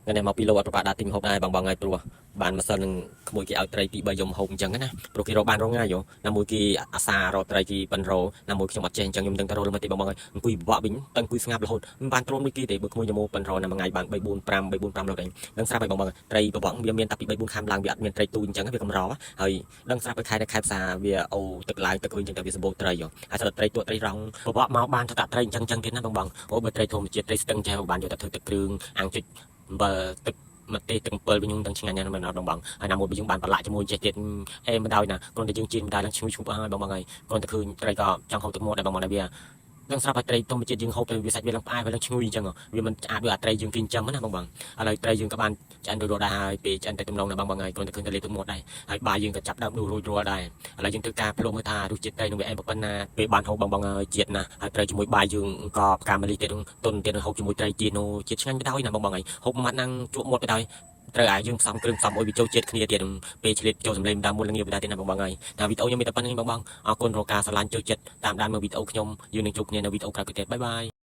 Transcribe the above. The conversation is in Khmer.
ថ្ងៃនេះមកពីលោកអត់ប្របាដាក់ទិញហូបដែរបងបងហើយព្រោះបានម្សិលនឹងក្មួយគេឲ្យត្រីពី3យំហូបអញ្ចឹងណាព្រោះគេរកបានរងងាយណាមួយគេអាសារកត្រីគេប៉ិនរណាមួយខ្ញុំអត់ចេះអញ្ចឹងខ្ញុំដឹងតែរកល្មិចទេបងបងហើយអង្គុយបបវិញតអង្គុយស្ងាប់រហូតមិនបានទ្រាំដូចគេទេបើក្មួយខ្ញុំមកប៉ិនរណាមួយថ្ងៃបាន3 4 5 3 4 5លោកឯងដឹងស្រាប់ហើយបងបងត្រីបបកវាមានតែពី3 4ខាំឡើងវាអត់មានត្រីទូអញ្ចឹងវាកម្រហើយដឹងស្រាប់ទៅខែនៅខែផ្សារវាអូទឹកឡើងទឹកវិញអញ្ចឹងតែវាសម្បូរត្រីហើយសិតត្រីទួត្រីរងបបកមកបានទៅតាត្រីអញ្ចឹងអញ្ចឹងទៀតណាបងបងអូបើត្រីធម្មជាតិត្រីស្ទឹងចេះបានយកទៅធ្វើទឹកគ្រឿងអាំងជិចអំបិលទឹកម្ទេសទឹកអំពិលវិញខ្ញុំដឹងឆ្ងាញ់ណាស់មែនអត់បងបងហើយណាមួយបើយើងបានប្រឡាក់ជាមួយចេះទៀតអេមិនដោយណាគ្រាន់តែយើងជៀនមិនដែរឡើងឈ្ងុយឈ្ងប់ហើយបងបងហើយគ្រាន់តែឃើញត្រីក៏ចង់ហូបទឹកមាត់ដែរបងបងដែរវាដឹងស្រាប់ហើយត្រីធម្មជាតិយើងហូបទៅវាសាច់វាឡើងផ្អែមវាឡើងឈ្ងុយអញ្ចឹងវាមិនឆ្អាតដូចអាត្រីយើងគេចិញ្ចឹមណាបងបងឥឡូវត្រីយើងក៏បានឆ្អិនរួចរាល់ដែរហើយពេលឆ្អិនតែទំនងណាបងបងហើយគ្រាន់តែឃើញតែលេទឹកមាត់ដែរហើយបាយយើងក៏ចាប់ដើមដួសរួចរាល់ដែរឥឡូវយើងធ្វើការភ្លុំមើលថារសជាតិត្រីនឹងវាអែមប៉ុណ្ណាពេលបានហូបបងបងហើយជាតិណាហើយត្រីជាមួយបាយយើងក៏ផ្កាម្លិះទៀតទុនទៀតហូបជាមួយត្រីជាតិនោះជាតិឆ្ងាញ់ទៅហើយណាបងបងហើយហូបម៉ាត់ហ្នឹងជក់មាត់ទៅហើយត្រូវឲ្យយើងផ្សំគ្រឿងផ្សំអុយវាចូលជាតិគ្នាទៀតពេលឆ្លៀតចូលសម្លេងតាមមុនល្ងាបដែរទៀតណាបងបងហើយតែវីដេអូខ្ញុំមានតែប៉ុណ្្នឹងបងបងអរគុណរកការស្រឡាញ់ចូលចិត្តតាមដានមើលវីដេអូខ្ញុំយើងនឹងជួបគ្នានៅវីដេអូក្រោយទៀត bye bye.